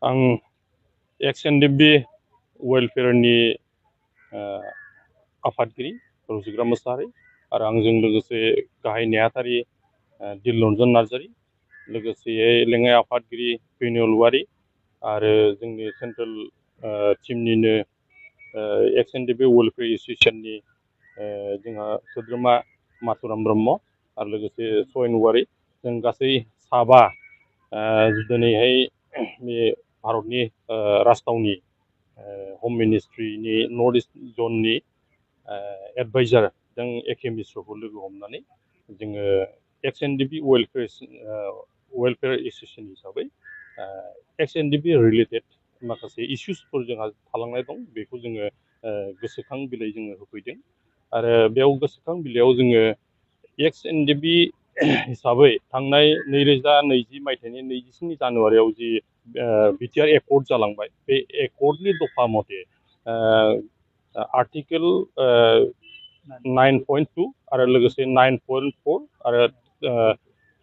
आं एक्स एनडिबि वेलफेयारनि आफादगिरि रुजिग्रा मोसाहारि आरो आंजों लोगोसे गाहाय नेहाथारि दिलरन्जन नार्जारि, लोगोसेयै लेङाइ आफादगिरि बेनिल औवारि आरो जोंनि सेन्ट्रेल टीमनिनो एक्स एनडिबि वेलफेयार एसोसिएशननि जोंहा सोद्रोमा माथुराम ब्रह्म आरो लोगोसे सयन औवारि, जों गासै साबा दिनैहाय बे भारतनि राजथावनि हम मिनिस्ट्रिनि नर्थ इस्ट जननि एडभाइजार जों एके मिश्रखौ लोगो हमनानै जोङो एक्स एनडिबि वेलफेयार एसोसिएशन हिसाबै एक्स एनडिबि रिलेटेड माखासे इस्युसफोर जोंहा थालांनाय दं, बेखौ जोङो गोसोखां बिलाइ जोङो होफैदों आरो बेयाव गोसोखां बिलाइयाव जोङो एक्स एनडिबि हिसाबै थांनाय 2020 मायथाइनि 27 जानुवारियाव जि बिटिआर एकर्ड जालांबाय, बे एकर्डनि दफा मथे आर्टिकेल 9.2 आरो लोगोसे 9.4 आरो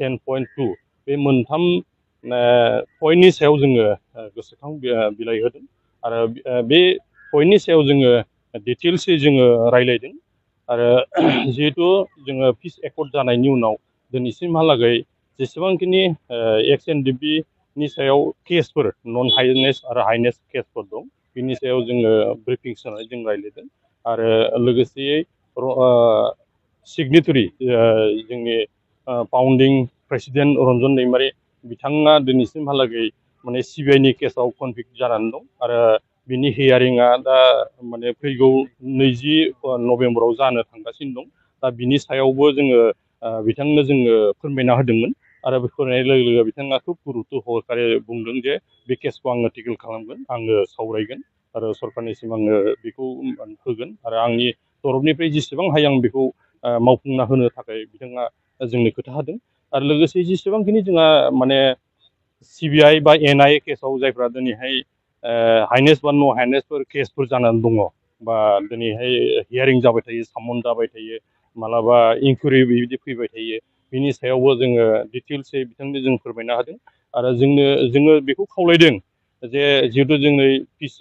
10.2 बे मोनथाम पइन्टनि सायाव जोङो गोसोखां बिलाइ होदों आरो बे पइन्टनि सायाव जोङो डिटेल्सै जोङो रायलायदों आरो जिहेतु जोङो पिस एकर्ड जानायनि उनाव दिनैसिमहालागै जेसेबांखिनि एक्स एनडिबि नि सायाव केसफोर नन हाइनेस आरो हाइनेस केसफोर दं, बिनि सायाव जोङो ब्रिफिं होनानै जों रायलायदों आरो लोगोसेयै सिगनेटरि जोंनि फाउन्डिं प्रेसिडेन्ट रन्जन दैमारि बिथाङा दिनैसिमहालागै माने सिबिआइनि केसाव कनभिक्ट जानानै दं आरो बिनि हियारिंआ दा माने फैगौ 20 नभेम्बराव जानो थांगासिनो दं। दा बिनि सायावबो जोङो बिथांनो जोङो फोरमायना होदोंमोन आरो बे फोरमायनाय लोगो लोगो बिथाङा खुब गुरुत्व सहकारे बुंदों जे बे केसखौ आङो टेकेल खालामगोन, आङो सावरायगोन आरो सरकारनिसिम आङो बेखौ होगोन आरो आंनि तरफनिफ्राय जेसेबां हायो आं बेखौ मावफुंना होनो थाखाय बिथाङा जोंनो खोथा होदों आरो लोगोसे जेसेबांखिनि जोंहा माने सिबिआइ बा एनआइए केसाव जायफ्रा दिनैहाय हाइनेस बा न' हाइनेसफोर केसफोर जानानै दङ बा दिनैहाय हियारिं जाबाय थायो, सामन जाबाय थायो, मालाबा इनकुइरि बिदि फैबाय थायो, बिनि सायावबो जोङो डिटेल्सै बिथांनो जों फोरमायना होदों आरो जोङो बेखौ खावलायदों जे जिहेतु जोंनो पिस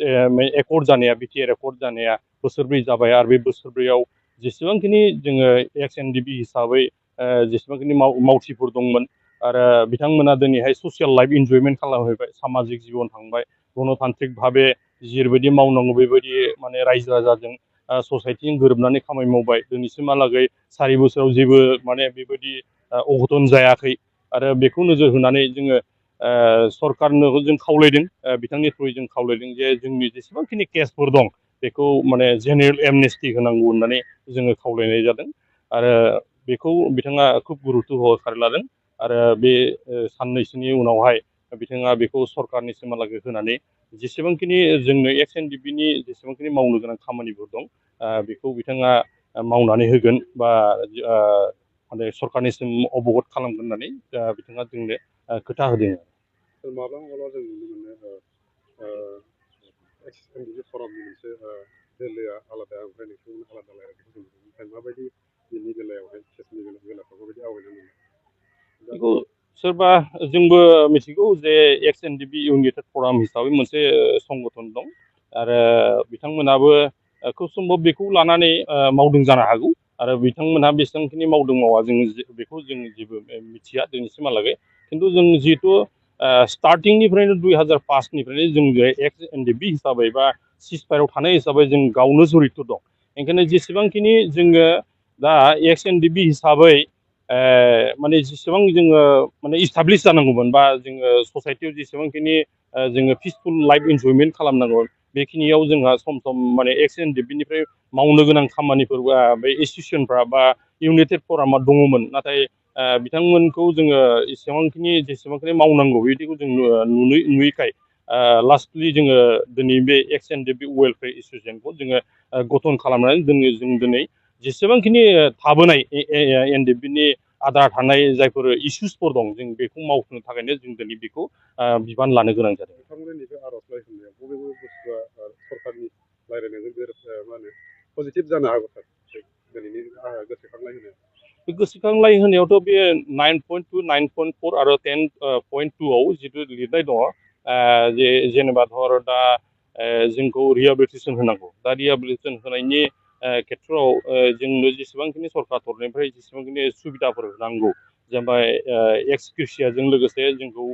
एकर्ड जानाया बिटिआर एकर्ड जानाया बोसोरब्रै जाबाय आरो बे बोसोरब्रैयाव जेसेबांखिनि जोङो एक्स एनडिबि हिसाबै जेसेबांखिनि मावथिफोर दंमोन आरो बिथांमोना दिनैहाय ससियेल लाइफ इन्जयमेन्ट खालामहैबाय, सामाजिक जिबन थांबाय, गणतान्त्रिक भाबे जेरैबायदि मावनांगौ बेबायदि माने रायजो राजाजों ससाइटिजों गोरोबनानै खामानि मावबाय, दिनैसिमहालागै 4 बोसोराव जेबो माने बेबायदि अघटन जायाखै आरो बेखौ नोजोर होनानै जोङो सरकारनो जों खावलायदों, बिथांनि थ्रुयै जों खावलायदों जे जोंनि जेसेबांखिनि केसफोर दं बेखौ माने जेनेरेल एमनेस्टि होनांगौ होननानै जोङो खावलायनाय जादों आरो बेखौ बिथाङा खुब गुरुत्व सहकारे लादों आरो बे साननैसोनि उनावहाय बिथाङा बेखौ सरकारनिसिमहालागै होनानै जेसेबांखिनि जोंनो एक्स एनडिबिनि जेसेबांखिनि मावनो गोनां खामानिफोर दं बेखौ बिथाङा मावनानै होगोन बा माने सरकारनिसिम अबगत खालामगोन होननानै बिथाङा जोंनो खोथा होदों। माब्लाबा माब्लाबा जों नुनो मोनो एक्स एनडिबि फरामनि मोनसे दोलोआ आलादा ओमफ्राय नोंथांमोना आलादा रायलायनायखौ जों नुनो मोनो। माबायदि बिनि बेलायावहाय केसनि बेलाफ्राव माबायदि आवगायनानै दं बेखौ सोरबा जोंबो मिथिगौ जे एक्स एनडिबि इउनाइटेड फराम हिसाबै मोनसे संगठन दं आरो बिथांमोनाबो खुब सम्भब बेखौ लानानै मावदों जानो हागौ आरो बिथांमोनहा बेसेबांखिनि मावदों मावा जों बेखौ जों जेबो मिथिया दिनैसिमहालागै, खिन्थु जों जिहेतु स्टार्टिंनिफ्रायनो 2005निफ्रायनो जों एक्स एनडिबि हिसाबै बा सिसफायाराव थानाय हिसाबै जों गावनो जरित दं। ओंखायनो जेसेबांखिनि जोङो दा एक्स एनडिबि हिसाबै माने जेसेबां जोङो माने इस्टाब्लिश जानांगौमोन बा जोङो ससाइटियाव जेसेबांखिनि जोङो पिसफुल लाइफ इन्जयमेन्ट खालामनांगौ बेखिनियाव जोंहा सम सम माने एक्स एनडिबिनिफ्राय मावनो गोनां खामानिफोर बे इन्स्टिटिउसनफ्रा बा इउनाइटेड फरामा दङमोन, नाथाय बिथांमोनखौ जोङो जेसेबांखिनि मावनांगौ बिदिखौ जों नुयैखाय लास्टलि जोङो दिनै बे एक्स एनडिबि वेलफेयार एसोसिएशनखौ जोङो गठन खालामनानै जों दिनै जेसेबांखिनि थाबोनाय एनडिबिनि आद्रा थानाय जायफोर इस्युसफोर दं जों बेखौ मावफुंनो थाखायनो जों दिनै बेखौ बिबान लानो गोनां जादों। नोंथांमोननि बे आर'जलाइ होनायाव बबे बबे बुस्थुआ सरकारनि रायलायनायजों माने पजिटिभ जानो हागौ सार दिनैनि गोसोखांलाय होनायाव? बे गोसोखांलाय होनायावथ' बे 9.2, 9.4 आरो 10.2 आव जिथु लिरनाय दङ जे जेनेबा धर दा जोंखौ रिहेबिलिटेसन होनांगौ दा रिहेबिलिटेसन होनायनि खेथ्रआव जोंनो जेसेबांखिनि सरकार तरफनिफ्राय जेसेबांखिनि सुबिदाफोर होनांगौ जेनेबा एक्स ग्रेसियाजों लोगोसे जोंखौ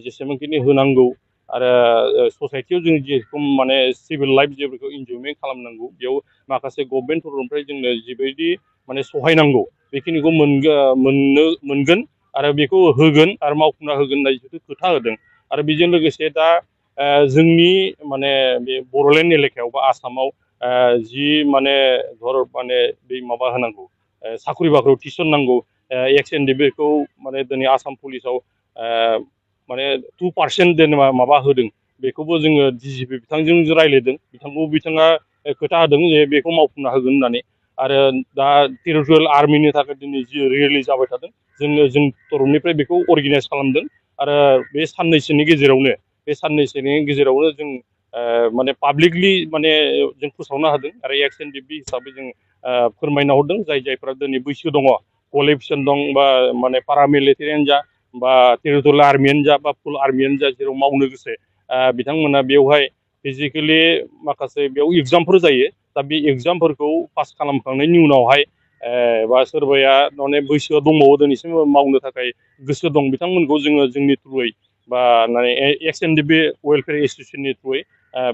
जेसेबांखिनि होनांगौ आरो ससाइटियाव जों जेरखम माने सिभिल लाइफ जेफोरखौ इन्जयमेन्ट खालामनांगौ बेयाव माखासे गभर्नमेन्ट तरफनिफ्राय जोंनो जिबायदि माने सहाय नांगौ बेखिनिखौ मोनगोन आरो बेखौ होगोन आरो मावफुंना होगोन होननाय जिथु खोथा होदों आरो बेजों लोगोसे दा जोंनि माने बे बड'लेण्ड एलेकायाव बा आसामाव जि माने धर माने बे माबा होनांगौ साख्रि बाख्रियाव थिसननांगौ एक्स एन डि बेखौ माने दिनै आसाम पुलिसाव माने 2% जेनेबा माबा होदों बेखौबो जोङो डिजिपि बिथांजों रायज्लायदों बिथाङा खोथा होदों जे बेखौ मावफुंना होगोन होननानै आरो दा टेरिटरियेल आर्मिनि थाखाय दिनै जि रिलिज जाबाय थादों जों तरफनिफ्राय बेखौ अर्गेनाइज खालामदों आरो बे साननैसोनि गेजेरावनो जों माने पाब्लिकलि माने जों फोसावनो हादों आरो एक्स एन डि बि हिसाबै जों फोरमायना हरदों जायफोरा दिनै बैसो दङ क्वालिफिकेसन दं बा माने पारामिलिटारियानो जा बा टेरिटरियेल आर्मियानो जा बा फुल आर्मियानो जा जेराव मावनो गोसो बिथांमोना बेवहाय फिजिकेलि माखासे बेयाव एग्जामफोर जायो दा बे एग्जामफोरखौ पास खालामखांनायनि उनावहाय बा सोरबाया माने बैसोआव दंबावो दिनैसिम मावनो थाखाय गोसो दं बिथांमोनखौ जोङो जोंनि थ्रुयै बा माने एक्स एन डि बि वेलफेयार एस'सियेसननि थ्रुयै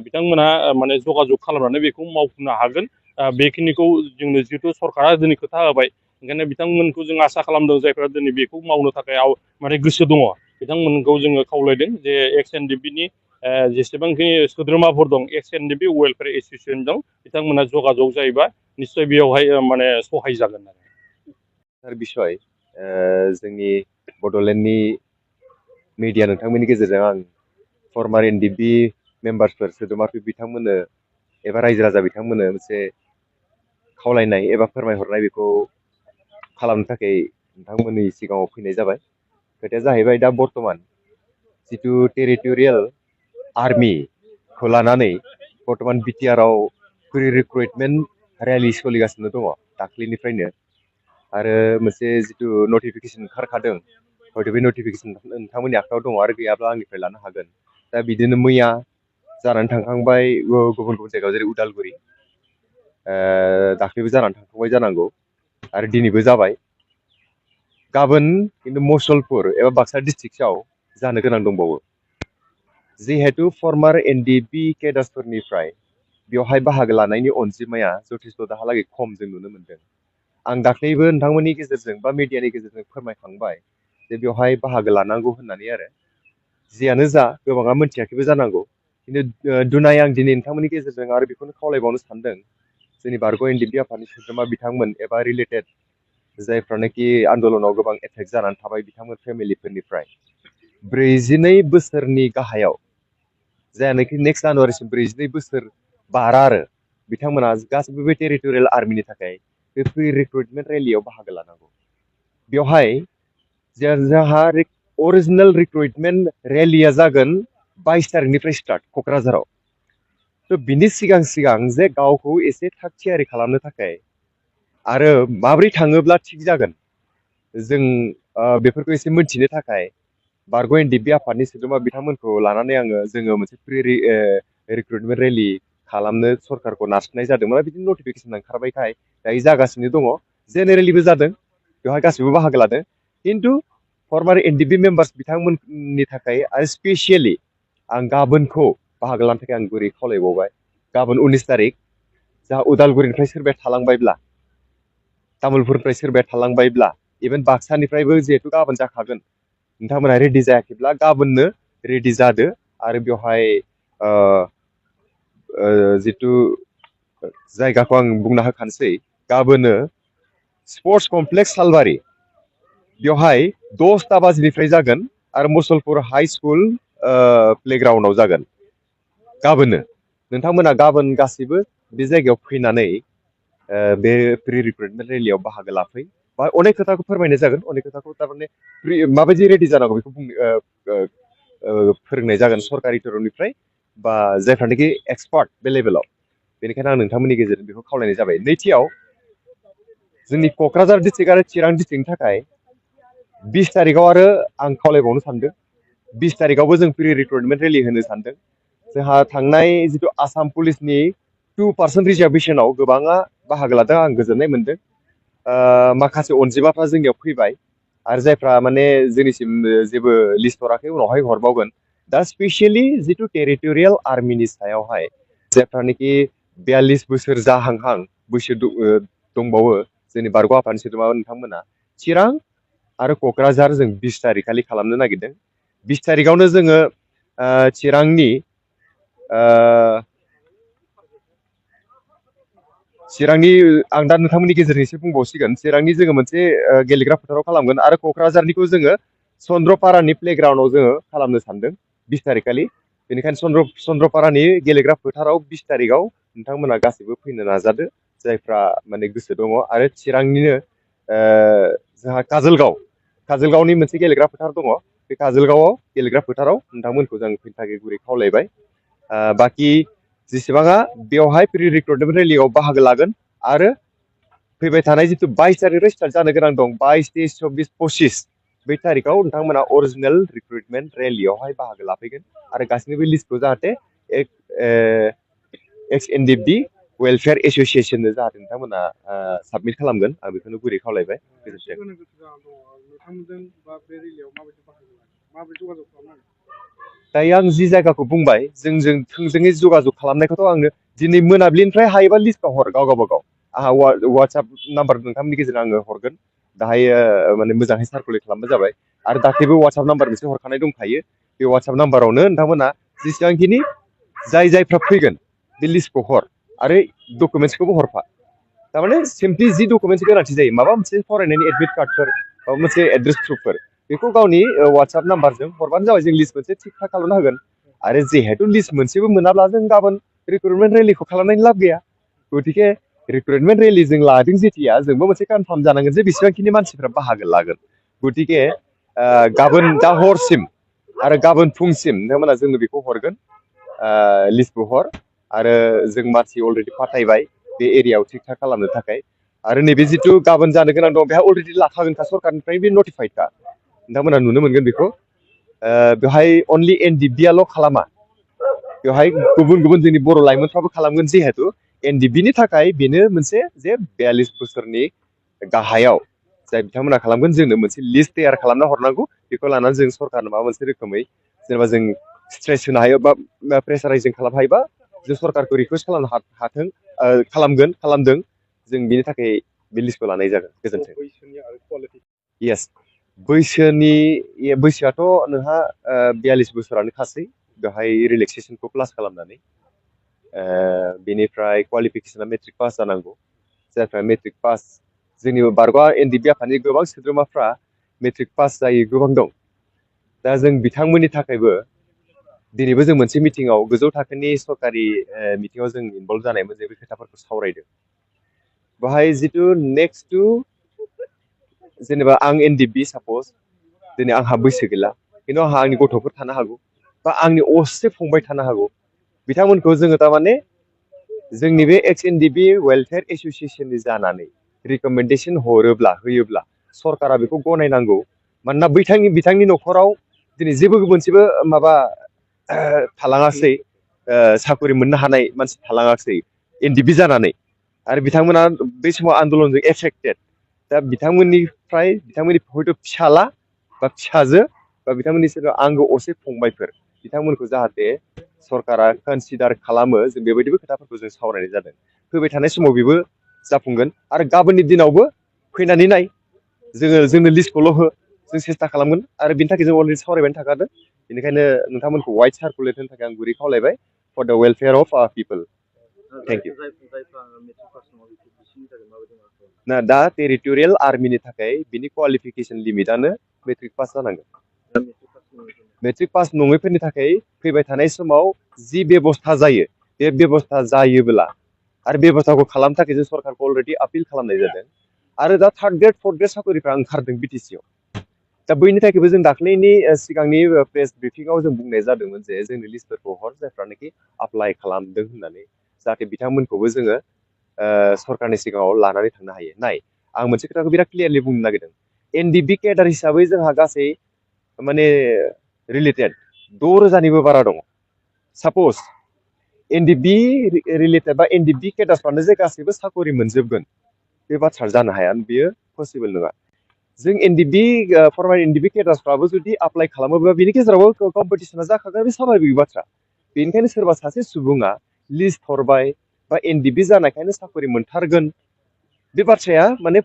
बिथांमोनहा माने जगाजग खालामनानै बेखौ मावफुंनो हागोन बेखिनिखौ जोंनो जिहेतु सरकारा दिनै खोथा होबाय ओंखायनो बिथांमोनखौ जों आसा खालामदों जायफ्रा दिनै बेखौ मावनो थाखाय माने गोसो दङ बिथांमोनखौ जोङो खावलायदों जे एक्स एन डि बि नि जेसेबांखिनि सोद्रोमाफोर दं एक्स एन डि बि वेलफेयार एस'सियेसन दं बिथांमोना जगाजग जायोबा निस्सय बेयावहाय माने सहाय जागोन आरो बिसय जोंनि बड'लेण्डनि मिडिया नोंथांमोननि गेजेरजों आं फर्मार एन डि बि मेम्बार्सफोर सोद्रोमाफोर बिथांमोननो एबा रायजो राजा बिथांमोननो मोनसे खावलायनाय एबा फोरमायहरनाय बेखौ खालामनो थाखाय नोंथांमोननि सिगाङाव फैनाय जाबाय खोथाया जाहैबाय दा बर्तमान जिथु टेरिटरियेल आर्मिखौ लानानै बर्तमान बिटिआरआव प्रि रिक्रुइटमेन्ट रेलि सोलिगासिनो दङ दाख्लैनिफ्रायनो आरो मोनसे जिथु नटिफिकेसन ओंखारखादों हयथ' बे नटिफिकेसन नोंथांमोननि आखायाव दङ आरो गैयाब्ला आंनिफ्राय लानो हागोन दा बिदिनो मैया जानानै थांखांबाय गुबुन गुबुन जायगायाव जेरै उदालगुरि दाख्लैबो जानानै थांखांबाय जानांगौ आरो दिनैबो जाबाय गाबोन खिन्थु मुसलपुर एबा बाक्सा डिस्ट्रिक्टआव जानो गोनां दंबावो जिहेतु फर्मार एन डि बि केडारफोरनिफ्राय बेवहाय बाहागो लानायनि अनजिमाया जथेस्थ' दाहालागै खम जों नुनो मोनदों आं दाख्लैबो नोंथांमोननि गेजेरजों बा मिडियानि गेजेरजों फोरमायखांबाय जे बेवहाय बाहागो लानांगौ होननानै आरो जियानो जा गोबाङा मिथियाखैबो जानांगौ खिन्थु दुनाय आं दिनै नोंथांमोननि गेजेरजों आरो बेखौनो खावलायबावनो सानदों जोंनि बारग' एन डि बि आफादनि सोद्रोमा बिथांमोन एबा रिलेटेड जायफ्रानोखि आन्दलनाव गोबां एफेक्ट जानानै थाबाय बिथांमोन फेमिलिफोरनिफ्राय 42 बोसोरनि गाहायाव जायानोखि नेक्स्ट जानुवारिसिम 42 बोसोर बारा आरो बिथांमोना गासिबो बे टेरिटरियेल आर्मिनि थाखाय बे प्रि रिक्रुइटमेन्ट रेलियाव बाहागो लानांगौ बेवहाय जोंहा अरिजिनेल रिक्रुइटमेन्ट रेलिया जागोन 22 तारिखनिफ्राय स्टार्ट क'क्राझाराव थ' बिनि सिगां जे गावखौ एसे थाग थियारि खालामनो थाखाय आरो माब्रै थाङोब्ला थिग जागोन जों बेफोरखौ एसे मोनथिनो थाखाय बारग' एन डि बि आफादनि सोद्रोमा बिथांमोनखौ लानानै जोङो मोनसे प्रि रिक्रुइटमेन्ट रेलि खालामनो सरकारखौ नारसिननाय जादोंमोन बिदिनो नटिफिकेसन ओंखारबायखाय दायो जागासिनो दङ जेनेरेलिबो जादों बेवहाय गासिबो बाहागो लादों खिन्थु फर्मार एन डि बि मेम्बार्स बिथांमोननि थाखाय आरो स्पेसियेलि आं गाबोनखौ बाहागो लानो थाखाय आं गुरै खावलायबावबाय गाबोन 19 तारिख जाहा उदालगुरिनिफ्राय सोरबाया थालांबायब्ला तामुलपुरनिफ्राय सोरबाया थालांबायब्ला इभेन बाक्सानिफ्रायबो जिहेतु गाबोन जाखागोन नोंथांमोना रेडि जायाखैब्ला गाबोननो रेडि जादो आरो बेवहाय जितु जायगाखौ आं बुंना होखानोसै गाबोनो स्पर्ट्स कमप्लेक्स सालबारि बेवहाय 10ता बाजिनिफ्राय जागोन आरो मुसलपुर हाई स्कुल प्लेग्राउन्डआव जागोन गाबोनो नोंथांमोना गाबोन गासैबो बे जायगायाव फैनानै बे प्रि रिक्रुइटमेन्ट रेलियाव बाहागो लाफै बा अनेक खोथाखौ फोरमायनाय जागोन अनेक खोथाखौ थारमाने माबायदि रेडि जानांगौ बेखौ फोरोंनाय जागोन सरकारि तरफनिफ्राय बा जायफ्रानोखि एक्सपार्ट बे लेभेलाव बेनिखायनो आं नोंथांमोननि गेजेरजों बेखौ खावलायनाय जाबाय नैथियाव जोंनि क'क्राझार डिस्ट्रिक्ट आरो चिरां डिस्ट्रिक्टनि थाखाय 20 तारिखआव आरो आं खावलायबावनो सानदों 20 तारिखावबो जों प्रि रिक्रुटमेन्ट रेलि होनो सानदों जोंहा थांनाय जिथु आसाम पुलिसनि 2% रिजार्भेसनाव गोबाङा बाहागो लादों आं गोजोननाय मोनदों माखासे अनजिमाफ्रा जोंनियाव फैबाय आरो जायफ्रा माने जोंनिसिम जेबो लिस्ट हराखै उनावहाय हरबावगोन दा स्पेसियेलि जिथु टेरिटरियेल आर्मिनि सायावहाय जायफ्रानोखि 42 बोसोर जाहांहां बैसो दंबावो जोंनि बारग' आफादनि सोद्रोमा नोंथांमोना चिरां आरो क'क्राझार जों 20 तारिख खालि खालामनो नागिरदों 20 तारिखावनो जोङो चिरांनि आं दा नोंथांमोननि गेजेरजों एसे बुंबावसिगोन चिरांनि जोङो मोनसे गेलेग्रा फोथाराव खालामगोन आरो क'क्राझारनिखौ जोङो चन्द्रपारानि प्लेग्राउन्डआव जोङो खालामनो सानदों 20 तारिख खालि बेनिखायनो चन्द्रपारानि गेलेग्रा फोथाराव 20 तारिखाव नोंथांमोना गासैबो फैनो नाजादो जायफ्रा माने गोसो दङ आरो चिरांनिनो जोंहा काजोलगावनि मोनसे गेलेग्रा फोथार दङ बे काजोलगावआव गेलेग्रा फोथाराव नोंथांमोनखौ जों फैनो थाखाय गुरै खावलायबाय बाखि जेसेबाङा बेवहाय प्रि रिक्रुटमेन्ट रेलियाव बाहागो लागोन आरो फैबाय थानाय जिथु 22 तारिखनिफ्राय स्टार्ट जानो गोनां दं 22, 23, 24, 25 बै तारिखाव नोंथांमोना अरिजिनेल रिक्रुटमेन्ट रेलियावहाय बाहागो लाफैगोन आरो गासैनिबो लिस्टखौ जाहाथे एक्स एनडिएफबि वेलफेयार एस'सियेसननो जाहाथे नोंथांमोना साबमिट खालामगोन आं बेखौनो गुरै खावलायबाय दायो आं जि जायगाखौ बुंबाय जोंजों थोंजोङै जगाजग खालामनायखौथ' आंनो दिनै मोनाबिलिनिफ्राय हायोबा लिस्टआव हर गावबागाव आंहा वाट्सएप नाम्बार नोंथांमोननि गेजेरजों आङो हरगोन दाहाय माने मोजाङै सार्कुलेट खालामबानो जाबाय आरो दाख्लैबो वाट्सएप नाम्बार मोनसे हरखानाय दंखायो बे वाट्सएप नाम्बारावनो नोंथांमोना जेसेबांखिनि जायफ्रा फैगोन बे लिस्टखौ हर आरो डकुमेन्टसखौबो हरफा तारमाने सिम्पलि जि डकुमेन्टस गोनांथि जायो माबा मोनसे फरायनायनि एडमिट कार्डफोर माबा मोनसे एड्रेस प्रुफफोर बेखौ गावनि वाट्सएप नाम्बारजों हरबानो जाबाय जों लिस्ट मोनसे थिक थाक खालामना होगोन आरो जिहेतु लिस्ट मोनसेबो मोनाब्ला जों गाबोन रिक्रुटमेन्ट रेलिखौ खालामनायनि लाब गैया गतिके रिक्रुटमेन्ट रेलि जों लादों जेथिया जोंबो मोनसे कनफार्म जानांगोन जे बेसेबांखिनि मानसिफ्रा बाहागो लागोन गतिके गाबोन दा हरसिम आरो गाबोन फुंसिम नोंथांमोना जोंनो बेखौ हरगोन लिस्टखौ हर आरो जों मानसि अलरेडि फाथायबाय बे एरियायाव थिक थाक खालामनो थाखाय आरो नैबे जिथु गाबोन जानो गोनां दं बेहा अलरेडि लाखागोनखा सरकारनिफ्राय बे नटिफाइडखा नोंथांमोना नुनो मोनगोन बेखौ बेवहाय अनलि एनडिबिआल' खालामा बेवहाय गुबुन गुबुन जोंनि बर' लाइमोनफ्राबो खालामगोन जिहेतु एनडिबिनि थाखाय बेनो मोनसे जे 42 बोसोरनि गाहायाव जाय बिथांमोना खालामगोन जोंनो मोनसे लिस्ट तैयार खालामना हरनांगौ बेखौ लानानै जों सरकारनो माबा मोनसे रोखोमै जेनेबा जों स्ट्रेस होनो हायो बा प्रेसाराइजिं खालामनो हायोबा जों सरकारखौ रिकुवेस्ट खालामनो हाथों खालामदों जों बिनि थाखाय बे लिस्टखौ लानाय जागोन गोजोन्थों येस बैसोआथ' नोंहा 42 बोसोरानो खासै बेवहाय रिलेक्सेसनखौ प्लास खालामनानै बेनिफ्राय क्वालिफिकेसना मेट्रिक पास जानांगौ जायफ्रा मेट्रिक पास जोंनि बारग' एनडिबि आफादनि गोबां सोद्रोमाफ्रा मेट्रिक पास जायै गोबां दं दा जों बिथांमोननि थाखायबो दिनैबो जों मोनसे मिटिङाव गोजौ थाखोनि सरकारि मिटिङाव जों इनभल्भ जानायमोन जे बे खोथाफोरखौ सावरायदों बेवहाय जिथु नेक्स्ट टु जेनेबा आं एनडिबि सापज दिनै आंहा बैसो गैला खिन्थु आंहा आंनि गथ'फोर थानो हागौ बा आंनि असे फंबाय थानो हागौ बिथांमोनखौ जोङो तारमाने जोंनि बे एक्स एनडिबि वेलफेयार एस'सियेसननि जानानै रिकमेन्डेसन होयोब्ला सरकारा बेखौ गनायनांगौ मानोना बिथांनि न'खराव दिनै जेबो मोनसेबो माबा थालाङासै साकरि मोननो हानाय मानसि थालाङासै एनडिबि जानानै आरो बिथांमोना बै समाव आन्दलनजों एफेक्टेड दा बिथांमोननिफ्राय बिथांमोननि हयथ' फिसाला बा फिसाजो बा बिथांमोननि सोरबा आंगो असे फंबायफोर बिथांमोनखौ जाहाथे सरकारा कनसिडार खालामो जों बेबायदिबो खोथाफोरखौ जों सावरायनाय जादों फैबाय थानाय समाव बेबो जाफुंगोन आरो गाबोननि दिनावबो फैनानै नाय जोंनो लिस्टखौल' हो जों सेस्था खालामगोन आरो बिनि थाखाय जों अलरेडि सावरायबाय थाखादों बेनिखायनो नोंथांमोनखौ वाइड सार्कुलेट होनो थाखाय आं गुरै खावलायबाय for the welfare of our people thank you ना दा टेरिटरियेल आर्मिनि थाखाय बिनि क्वालिफिकेसन लिमिटआनो मेट्रिक पास जानांगोन मेट्रिक पास नङैफोरनि थाखाय फैबाय थानाय समाव जि बेबस्था जायो बे बेबस्था जायोब्ला आरो बेबस्थाखौ खालामनो थाखाय जों सरकारखौ अलरेडि आपिल खालामनाय जादों आरो दा थार्ड ग्रेड फर्थ ग्रेड साकरिफ्रा ओंखारदों बिटिसिआव दा बैनि थाखायबो जों दाख्लैनि सिगांनि प्रेस ब्रिफिंआव जों बुंनाय जादोंमोन जे जोंनि लिस्टफोरखौ हर जायफ्रानोखि एप्लाइ खालामदों होननानै जाहाथे बिथांमोनखौबो जोङो सरकारनि सिगाङाव लानानै थांनो हायो नाय आं मोनसे खोथाखौ बिराद क्लियारलि बुंनो नागिरदों एनडिबि केडार हिसाबै जोंहा गासै माने रिलेटेड 6,000निबो बारा दङ साप'ज एनडिबि रिलेटेड बा एनडिबि केडारफ्रानो जे गासैबो साकरि मोनजोबगोन बे बाथ्रा जानो हाया बेयो पसिबल नङा जों एनडिबि फर्मार एनडिबि केडारफ्राबो जुदि एप्लाइ खालामोब्ला बेनि गेजेरावबो कम्पिटिसना जाखागोन बे स्वाभाबिक बाथ्रा बेनिखायनो सोरबा सासे सुबुङा लिस्ट हरबाय बा एनडिबि जानायखायनो साकरि मोनथारगोन बे बाथ्राया माने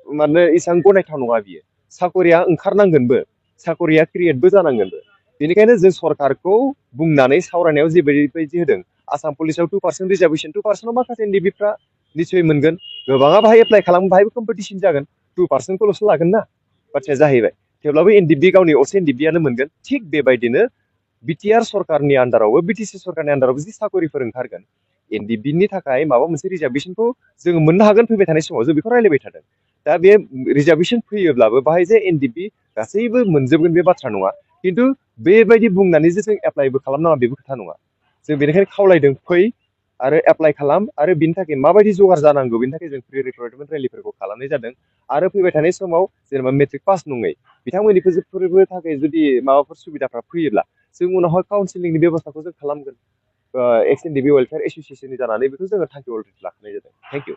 माने एसेबां गनायथाव नङा बियो साकरिया ओंखारनांगोनबो साकरिया क्रिएटबो जानांगोनबो बेनिखायनो जों सरकारखौ बुंनानै सावरायनायाव जेबायदि होदों आसाम पुलिसाव 2% रिजार्भेसन 2% माखासे एनडिबिफ्रा निश्चय मोनगोन गोबाङा बाहाय एप्लाइ खालामो बाहायबो कम्पिटिसन जागोन 2%खौल'सो लागोन ना बाथ्राया जाहैबाय थेवब्लाबो एनडिबि गावनि असे एनडिबियानो मोनगोन थिग बेबायदिनो बिटिआर सरकारनि आन्दारावबो बिटिसि सरकारनि आन्दारावबो जि साकरिफोर ओंखारगोन एनडिबिनि थाखाय माबा मोनसे रिजार्भेसनखौ जोङो मोननो हागोन फैबाय थानाय समाव जों बेखौ रायलायबाय थादों दा बे रिजार्भेसन फैयोब्लाबो बाहाय जे एनडिबि गासैबो मोनजोबगोन बे बाथ्रा नङा खिन्थु बेबायदि बुंनानै जे जों एप्लाइबो खालामनाङा बेबो खोथा नङा जों बेनिखायनो खावलायदों फै आरो एप्लाइ खालाम आरो बिनि थाखाय माबायदि जगार जानांगौ बेनि थाखाय जों प्रि रिक्रुटमेन्ट रेलिफोरखौ खालामनाय जादों आरो फैबाय थानाय समाव जेनेबा मेट्रिक पास नङै बिथांमोननिफोरबो थाखाय जुदि माबाफोर सुबिदाफ्रा फैयोब्ला जों उनावहाय काउन्सिलिंनि बेब'स्थाखौ जों खालामगोन एक्स एनडिबि वेलफेयार एस'सियेसननि जानानै बेखौ जोङो थांखि अलरेडि लाखानाय जादों थेंक इउ